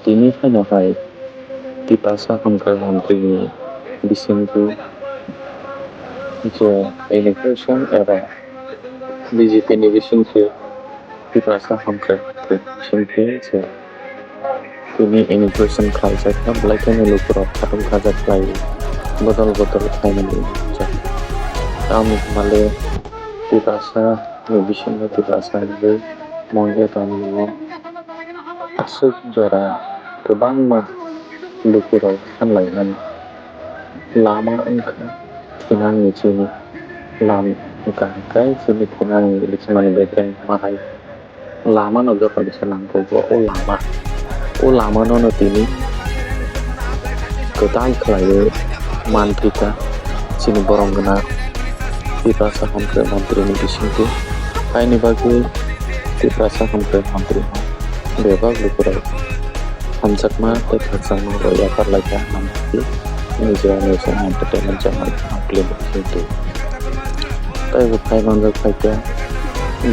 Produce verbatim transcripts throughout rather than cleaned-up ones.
Tini phano hai Tiprasa hamkrai hamkrai ni bisingtwi je election eba B J P ni bisingtwi Tiprasa hamkrai hamkrai ni bisingtwi je tini inauguration khlaijak kha, belai kheno lukurok khatung khajak khlai bodol bodol khlaimani. Tamni hwnba le Tiprasa ni bisingo Tiprasa hinwi mungya tongmani aswk jora kwbangma lukurok sanlaimani lama wngkha thinangni chini lama wngkha, tei chini thinangni rikmani bai tei mahai. Lamano joto bisa nangkukgo o lama. O lamanono tini kwtal khlaiwi manphi kha chini borok gwnang Tiprasa hamkrai mantri ni bisingtwi. Haini bagwi Tiprasa hamkrai mantri no bebak lukurok hamjakma tei khakchangma bai yapharlai kha, hamjakma tei nijera nijera entertainment channel upload khe twi. Tei bo phai manjak phaikhe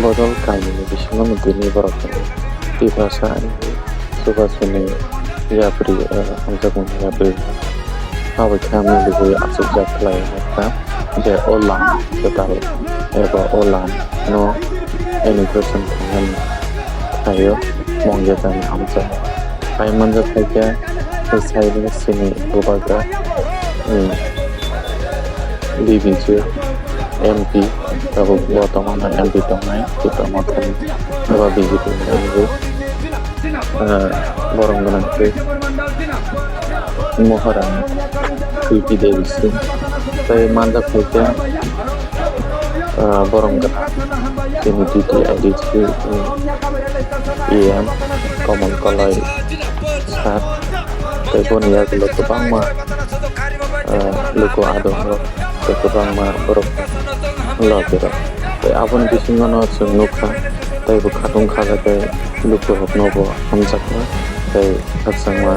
bodol kainwi ni bisingo tini borok Tiprasa ani chubachu ni yapri, eh, hamjakmani yapri. Abo khe ang nugwi achukjak khlai kha je o lam kwtal eba o lam no inauguration khainani khaio mungya jani hamjak. Phai manjak phaikhe bwsai ni sini bubagra, hmm, B B C M P tabuk bo tongmani M P tongnai Tipra Motha ni eba B J P ni M P, ah, borok gwnang tei Moharani P P Devi Singh tei manjak phaikhe, ah, borok gwnang tini T T I D C, hmm, E M Kamal Kalai sir tei boni yagulo kwbangma, ah, luku adongo tei kwbangma borok lobirok. Tei aboni bisingono chwng nukha tei bo khatung kha khe lukurokno bo hamjakma tei khakchangma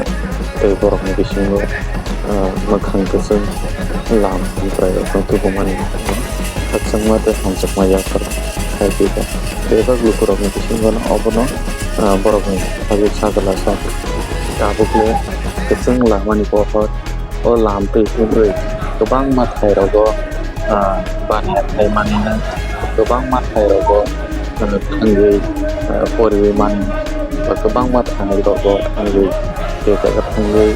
tei borokni bisingo, ah, mwkhang kwchwng lam hamkrairokno tubumani khakchangma tei hamjakma yaphar khai phaikha. Bebak lukurokni bisingono obono, ah, borokni sajwk sajla sa tabukle kwchwng lamani pohor. O lam twi hwnwi kwbangma thairogo, ah, baniya khai manina, kwbangma thairogo, ah, thangwi, ah, poriwi mani, ba kwbangma thairogo thangwi, tei jaga thangwi,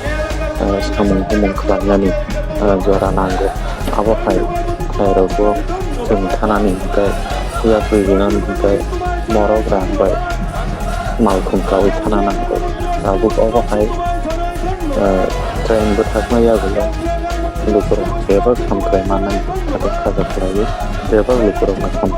ah, samung humung khlainani, ah, jora nango. Abo hai thairogo chwng thanani hwnkhe, yapri rinani hwnkhe, morok rang bai malkhung kaui thana nango. Tabuk obo hai, ah, train bwthakma yagulo lukurok bebak hamkrai mannani khatok khaja khlaiwi bebak lukurokno kham.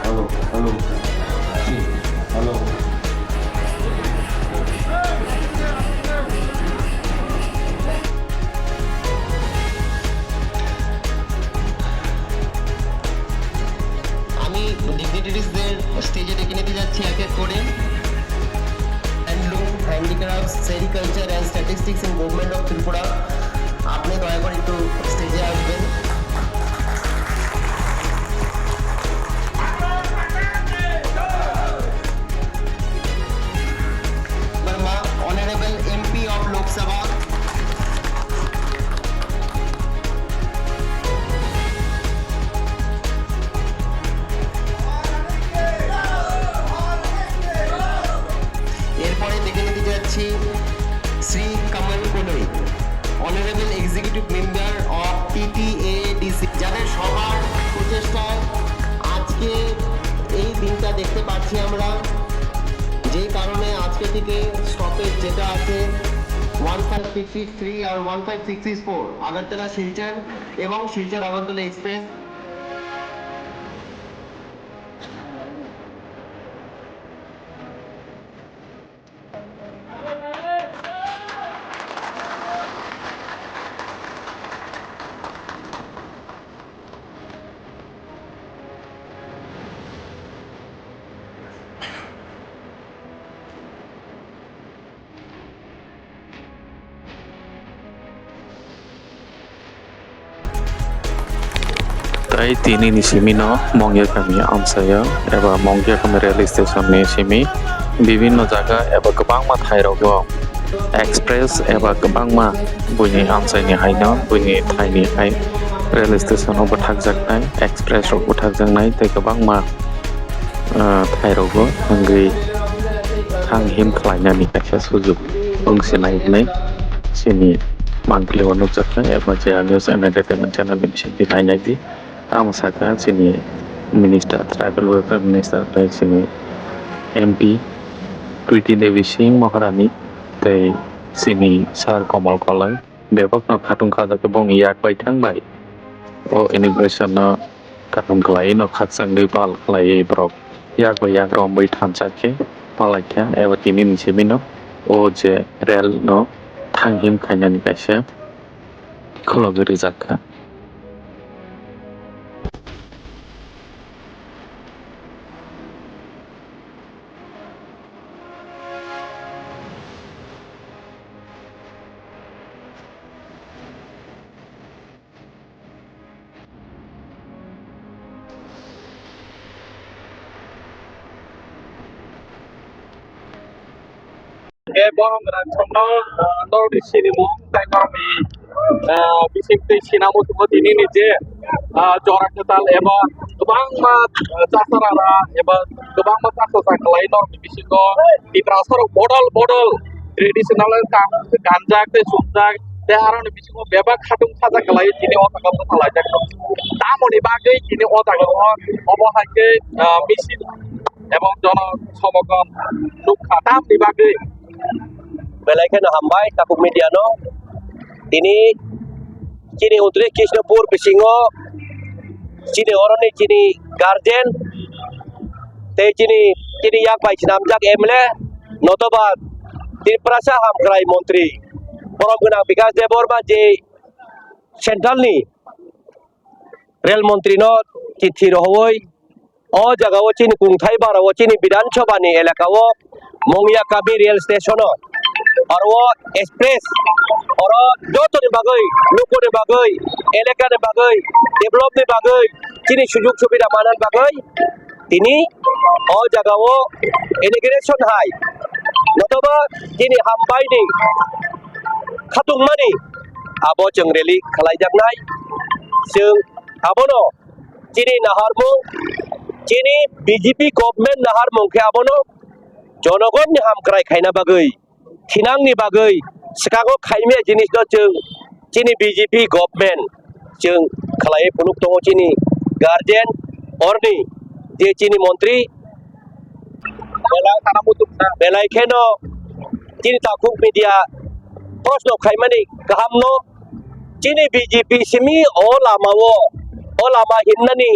Hello, hello, hello. আমি ডিগনিটারিজদের স্টেজে ডেকে নিতে যাচ্ছি এক এক করে। Handloom, handicrafts, sericulture and statistics in government of Tripura. আপনি দয়া করে একটু স্টেজে আসবেন। Verma, Honorable M P of Lok Sabha. এরপরে ডেকে নিতে যাচ্ছি শ্রী কমল কোলই, Honorable Executive Member of T T A D C, যাদের সবার প্রচেষ্টায় আজকে এই দিনটা দেখতে পাচ্ছি আমরা, যেই কারণে আজকে থেকে স্টপেজ যেটা আছে one five six six three আর one five six six four, Agartala Silchar এবং Silchar Agartala express. Tei tini ni simi no Mongya kami amchaio eba Mongya kami rail station ni simi bibinno jaga eba kwbangma thai rogo express eba kwbangma buini amchai ni hai no buini thai ni hai rail station o bwthakjaknai, express rok bwthakjaknai tei kwbangma ah, thai rogo thangwi thang him khlainani kaisa sujuk wng se nai hwnwi chini monthly o nukjaknai eba je news and entertainment channel ni bisingtwi nainai di. Tamo saka chini minister, tribal welfare minister tei chini M P Preeti Devi Singh Maharani tei chini sir Komal Kolai bebakno khatung kha, khe bongni yak bai thang bai o inauguration no kaham khlaiwi no khakchangwi pal khlaiwi borok yak bai yak romwi thansa khe palaikha eba tini ni simi no o je rel no thang him khainani kaisa khulogwi rijak kha. Khe borom gwnang songno, ah, norok ni sinimung tei norok ni, ah, bising twi sinamo tongo tini ni je, ah, jora kwtal eba kwbangma, ah, chasarara eba kwbangma chasasa khlai norok ni bisingo Tiprasa rok bodol bodol traditional kan-, kanjak tei chumjak tei aro ni bisingo bebak khatung sajak khlai tini o jaga bwsa laijak. Tamoni bagwi tini o jaga o obo hai khe, ah, misil ebong jono somogom nukha tamni bagwi. Belai kheno hambai Takhuk Media no. Tini chini untris Krishnapur bisingo chini oroni chini guardian tei chini, chini yak bai swnamjak M L A notoba Tiprasa hamkrai montri borom gwnang Bikash Debbarma je central ni rel montri no chithi rohoi o jaga o chini kungthai bara o chini Bidhan Sabha ni elaka o Mongya Kami rail station o aro o express oro joto ni bagwi, luku ni bagwi, elaka ni bagwi, develop ni bagwi, chini sujug subida manna bagwi tini o jaga o inauguration hai notoba chini hambai ni khatungmani abo chwng rally khlaijaknai. Chwng abono chini naharmung, chini B J P government naharmung khe abono jonogonni hamkrai khaina bagwi, thinangni bagwi swkango khaimya jinisno chwng chini B J P government chwng khlaiwi phunuk tongo chini guardian orni je chini montri belai kheno chini Takhuk Media proshno khaimani kahamno. Chini B J P simi o lama o, o lama himnani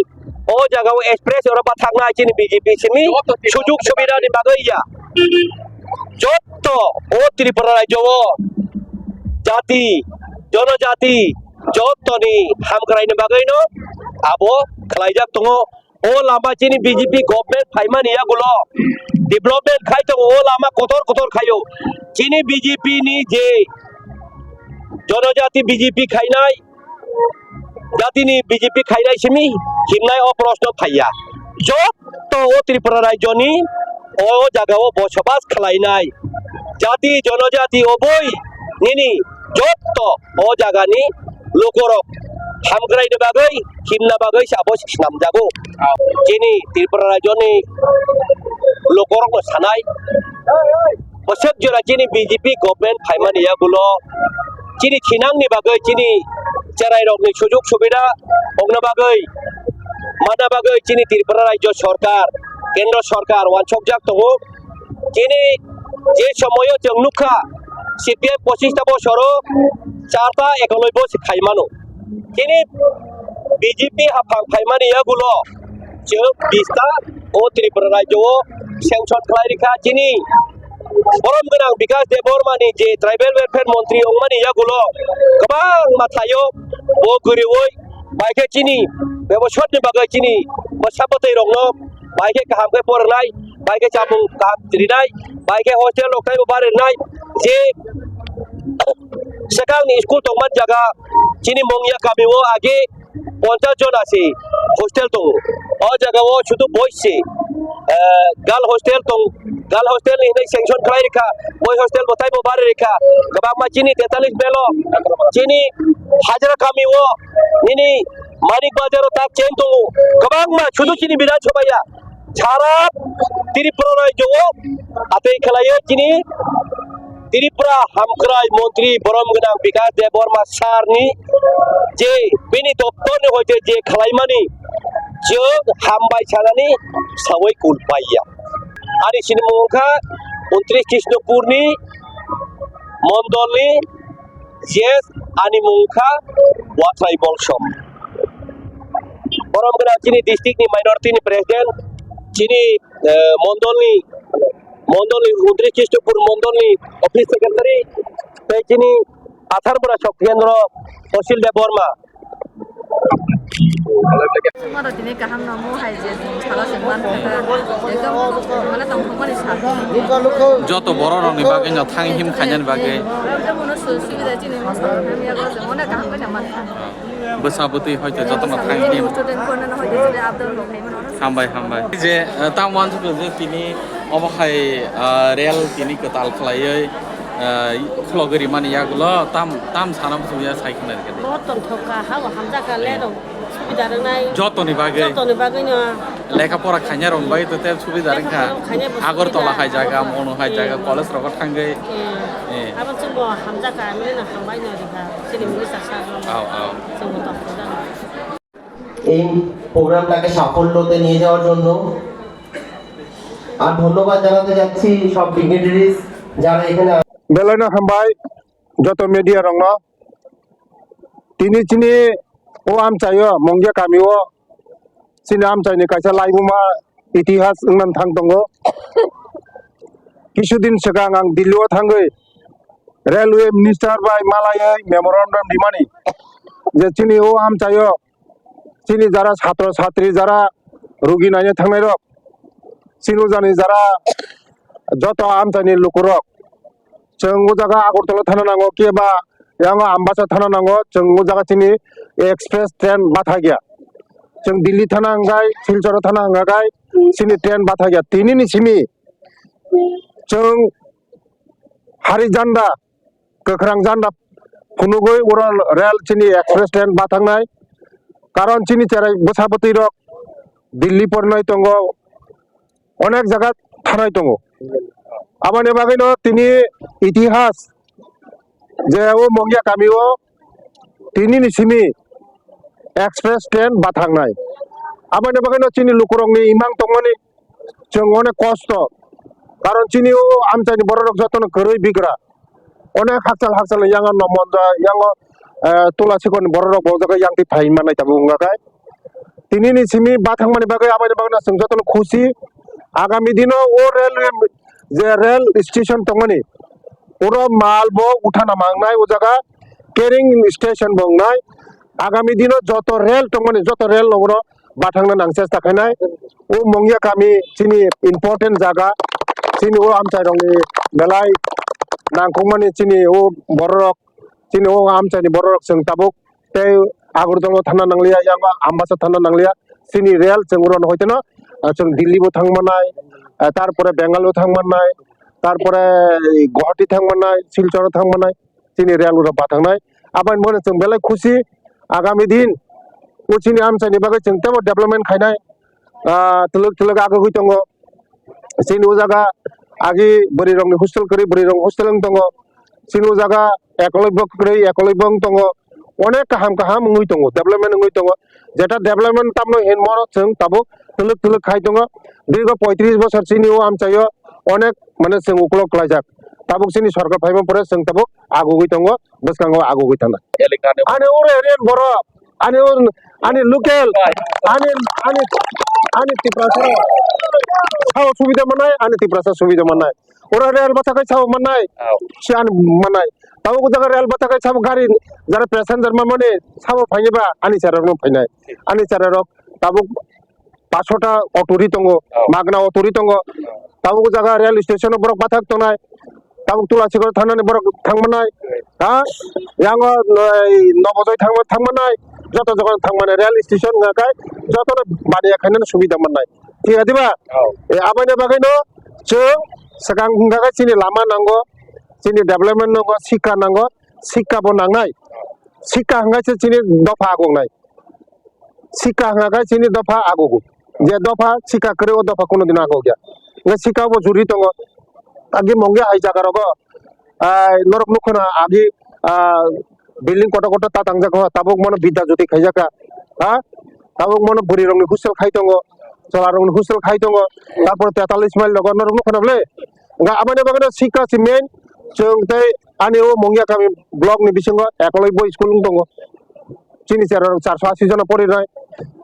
o jaga o express oro bathaknai chini B J P simi sujug subida ni bagwi ya. Jotto o Tripura rajyo o jati, jonojati, jottoni hamkraini bagwino abo khlaijak tongo. O lama chini B J P government phaimani yagulo development khai tongo, o lama kotor kotor khaio. Chini B J P ni je jonojati B J P khainai, jatini B J P khainai simi himnai o proshno phaiya. Jotto o Tripura rajyoni o jaga o bosobas khlainai jati jonojati oboi nini jotto o jagani lukorok hamkraini bagwi himna bagwi se abo swnamjago. Chini Tripura rajyoni lukorokno sanai, bwswk jora chini B J P government phaimani yagulo chini thinangni bagwi chini cherairokni sujug subida ongna bagwi, mana bagwi chini Tripura rajyo sorkar, kendro sorkar wansokjak tongo. Chini je somoyo chwng nukha, C P M pochista bosoro charta ekoloi bo se khai mano. Chini B J P haphang phaimani yagulo chwng bista o Tripura rajyo o sanction khlai rikha. Chini borom gwnang Bikash Debbarma ni je tribal welfare montri wngmani yagulo kwbangma thaio bo kwrwiwi bai khe chini bebosotni bagwi chini bwsa bwtwi rokno bai khe kaham khe porwnai, bai khe chamung kaham rinai, bai khe hostel rok taibo barinai, je swkangni school tongmani jaga chini Mongya kami o age ponchash jon asi hostel tongo. O jaga o sudu boys se, eh, girl hostel tong, girl hostel ni hinwi sanction khlai rikha, boys hostel bo taibo bari rikha. Kwbangma chini tetalis belo, chini Hajra kami o, nini Manik Bazar o tak chain tongo. Kwbangma sudu chini Bidhan Sabha ya. Sara Tripura rajyo o atwi khlaiwi chini Tripura hamkrai montri borom gwnang Bikash Debbarma sir ni je bini doptor ni hoite je khlaimani chwng hambai sanani sawi kulpaiya. Ani sinimung wngkha untris Krishnapur ni mondol ni Yes, ani mung kha Watrai Bolsom. Borom gwnang chini district ni minority ni president, chini, eh, mondol ni, mondol ni untris Krishnapur mondol ni office secretary, tei chini Atharpura Sub Kendro Tosil Debbarma. Chwngno tini kaham no mo hai je chwng salo chwng man kha ekdom mane tongthokmani sal. Joto borok rokni bagwi no thang him khainani bagwi. Ekdom mono su-, subida chini mo sal ham yago chwng mane kaham khe man kha. Bwsa bwtwi hoite jotono thang him. Student korna no hoite chini abdal rok hai mano. Hambai, hambai. Je, eh, tam wansukha je tini obo hai, ah, rel tini kwtal khlaiwi, ah, khulogwi rimani yagulo tam, tam sana bwswk ya sai khna rikha de. Bo tongthok kha, habo hamjak kha, le rok subida rwnai. Jotoni bagwi. Jotoni bagwi no. Lekha pora khaina rok bai to te subida rwkha. Lekha pora khaina bo Agartala subida. Hai jaga, Mono hai jaga, Eh. College rogo thangwi. Eh. Eh. Abo chwngbo hamjak kha, mili no hambai no rikha. Chini minister sir rok. Au, au. Chwngbo tongthok jani. এই প্রোগ্রামটাকে সাফল্যতে নিয়ে যাওয়ার জন্য। আর ধন্যবাদ জানাতে যাচ্ছি সব ডিগনিটারিজ যারা এখানে Belai no hambai joto media rokno. Tini chini o amchaio Mongya kamio chini amchaini kaisa laibuma itihas wngmani thang tongo. Kisudin swkang ang Delhi o thangwi railway minister bai malaiwi memorandum rimani je chini o amchaio chini jara chhatro chhatri jara rugi naina thangnai rok, chini o jani jara joto amchaini lukurok, chwng o jaga Agartala thana nango, keba yango Ambasa thana nango, chwng o jaga chini express train bathakya. Chwng Delhi thana hwnkhe, Silchar thana hwnkhe chini train bathakya. Tini ni simi chwng hari janda kwkhrang janda phunugwi oro rel chini express train bathangnai. Karon chini cherai bwsa bwtwi rok Delhi pornoi tongo, onek jaga thanai tongo. Aboni bagwino tini itihas je o Mongya kamio tini ni simi express train bathangnai. Aboni bagwino chini lukurokni imang tongmani chwng onek kosto. Karon chini o amchaini bororok jotono kwrwi bigra. Onek hakchal hakchal yango Nomonda, yango, eh, Tulasikon bororok bo jaga yang twi phai manai tabuk wngkha khe. Tini ni simi bathang mani bagwi aboni bagwi no chwng jotono khusi. Agami dino o railway je rail station tongmani, oro mal bo uthana mangnai o jaga, carrying station bo wngnai. Agami dino joto rail tongmani, joto rail no oro bathangna nang chesta khainai. O Mongya kami chini important jaga, chini o amchai rokni belai nangkukmani chini o bororok, chini o amchaini bororok chwng tabuk tei Agartala thangna nangliya, yango Ambasa thangna nangliya, chini rail chwng oro no hoiteno, ah, chwng Delhi bo thangmanai, ah, tarpore Bengal o thangmanai, tarpore Guwahati thangmanai, Silchar o thangmanai, chini rail oro bathangnai. Aboni bagwi chwng belai khusi. Agami din o chini amchaini bagwi chwng teibo development khainai, ah, twlwk twlwk agugwi tongo. Chini o jaga agi bwrwi rokni hostel kwrwi, bwrwi rok hostel wng tongo. Chini o jaga ekologbo kwrwi, ekologbo wng tongo. Onek kaham kaham wngwi tongo, development wngwi tongo. Jeta development tamno hinmo chwng tabuk twlwk twlwk khai tongo. Dirgo poitris bosor chini o amchaio onek mane chwng ukolog klaijak. Tabuk chini sorkar phaima pore chwng tabuk agugwi tongo, bwskango agugwi thangna. Ani oro area ni borok, ani oro, ani local, ani, ani, ani Tiprasa sao subida manai, ani Tiprasa subida manai. Oro rail bathang khe sao manai, si ani manai. Tabuk jaga rail bathang khe sao gari, jara passenger mamani sao phainai ba, ani chara rok phainai. Ani chara rok tabuk paso ta auto ri tongo, magna auto ri tongo. Tabuk jaga rail station o borok bathang tongnai. Tabuk Tulasikor thangnani borok thangmanai. Ha? Yango, eh, Nobojoi thangma-, thangmanai. joto jokhon thangmani rail station wngkha khe jotono baniya khainani subida mannai. Thik adi ba? Oh. E, aboni bagwino chwng swkang wngkha khe chini lama nango, chini development nango, sikha nango, sikha bo nangnai. Sikha hwnkha se chini dopha agongnai. Sikha hwnkha khe chini dopha agogo. Je dopha sikha kwrwi o dopha kuno dino agogya. Hwnkhe sikha bo juri tongo. Agi mongya hai jaga rogo, ah, norok nukho na agi, ah, building kotor kotor ta tangjak ho, tabuk mano Bidya Jyoti khaijak kha. Ha? Tabuk mano bwrwi rokni hostel khai tongo, chwla rokni hostel khai tongo. Tarpor tetallis mile rogo norok nukho na bwle. Hwnkhe aboni bagwino sikha si main, chwng tei ani o Mongya kami block ni bisingo ekoloi bo school wng tongo. Chini chera rok charso asi jona pori nai.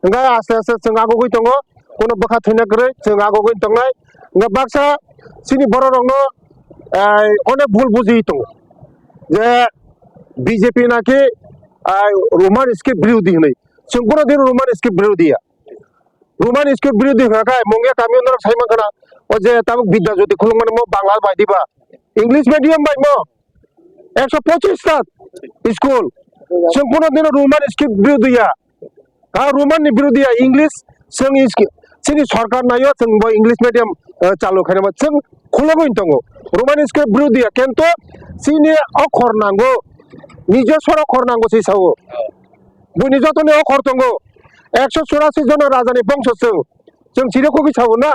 Hwnkhe aste aste chwng agugwi tongo. Kuno bwkha thwina kwrwi chwng agugwi tongnai. Hwnkhe baksa chini borok rokno, eh, onek bhul bujiwi tongo. Je B J P naki, eh, Roman script birodhi hinwi. Chwng kuno din Roman script birodhi ya. Roman script birodhi hwnkha khe, Mongya kami norok sai mankha na, o je tabuk Bidya Jyoti khulukmani mo Bangla bai diba, English medium bai mo ekso pochis ta school. Chwng kuno dino Roman script birodhi ya. Ha, Roman ni birodhi ya, English, chwng is-, chini sorkar nayo, chwng bo English medium, eh, chalu khainai ma, chwng khulugwi tongo. Roman script birodhi ya, kintu chini okhor nango, nijoswar okhor nango se sao. Buini jotoni okhor tongo. Ekso churasi jona rajani bongso chwng. Chwng chini khugwi sao na.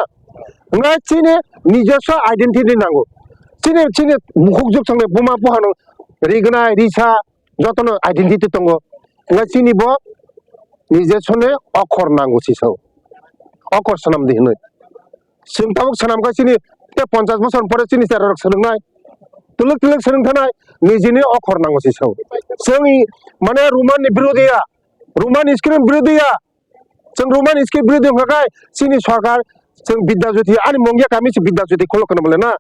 Hwnkhai chini nijoswa identity nango. Chini, chini mukhuk juk thangni buma buhano rignai, risa, jotono identity tongo. Hwnkhai chini bo nijoswani okhor nango se sao. Okhor swnam di hwnwi. Chwng tabuk swnam khe chini tei ponchash bosor pore chini chera rok swrwngnai. Twlwk twlwk swrwng thanai nijini okhor nango se sao. Chwng i-, mane Roman ni birodhi ya. Roman script birodhi ya. Chwng Roman script birodhi wngkha khe chini sorkar chwng Bidya Jyoti ani Mongya kami se Bidya Jyoti khuluk khna bole na.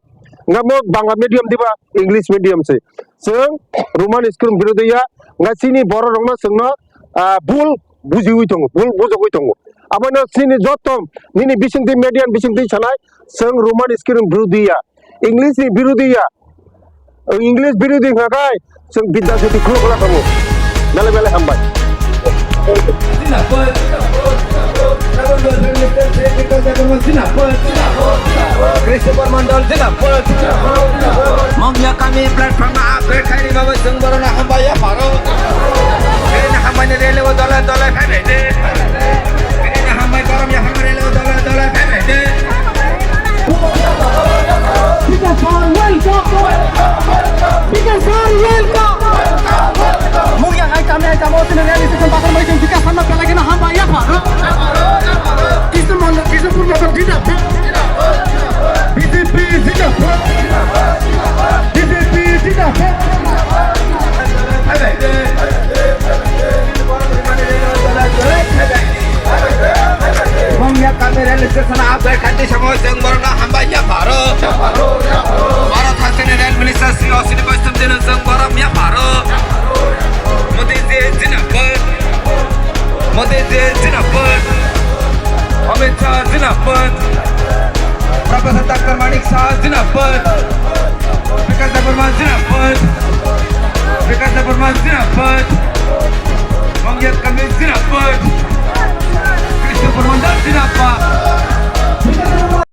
Hwnkha mo Bangla medium diba English medium se. Chwng Roman script birodhi ya. Hwnkha chini borok rokno chwngno, ah, bul bujiwi tongo, bul bujogwi tongo. Abono chini joto nini bisingtwi media ni bisingtwi sanai chwng Roman script birodhi ya. English ni birodhi ya. English birodhi hwnkha khe chwng Bidya Jyoti khuluk khna tongo. Belai belai hambai. Christopher Mandal, Zindabad. Mongya kami platform na upgrade khaini bagwi chwng borokno hambai yapharo. Bini hambai ni rally o dole dole phailai di. Bini hambai borom yaphang rally o dole dole phailai di. Speaker sir, welcome. Speaker sir, welcome. Mungya hai kami hai kamo sini rally session bakar mai jeng speaker sir na pelagi na hambai yapharo. Kisur mandal, Kisur pur mandal tidak. B J P zindabad. B J P zindabad. Mongya kami rally session update khaini bagwi chwng borokno hambai yapharo. Bharat hasteni rail minister Shri Ashwini Vaishnaw jino chwng borom yapharo. Modi ji zindabad. Modi ji zindabad. Amit Shah zindabad. Professor Doctor Manik Saha zindabad. Bikash Debbarma zindabad. Bikash Debbarma zindabad. Mongya kami zindabad. Christopher Mandal zindabad.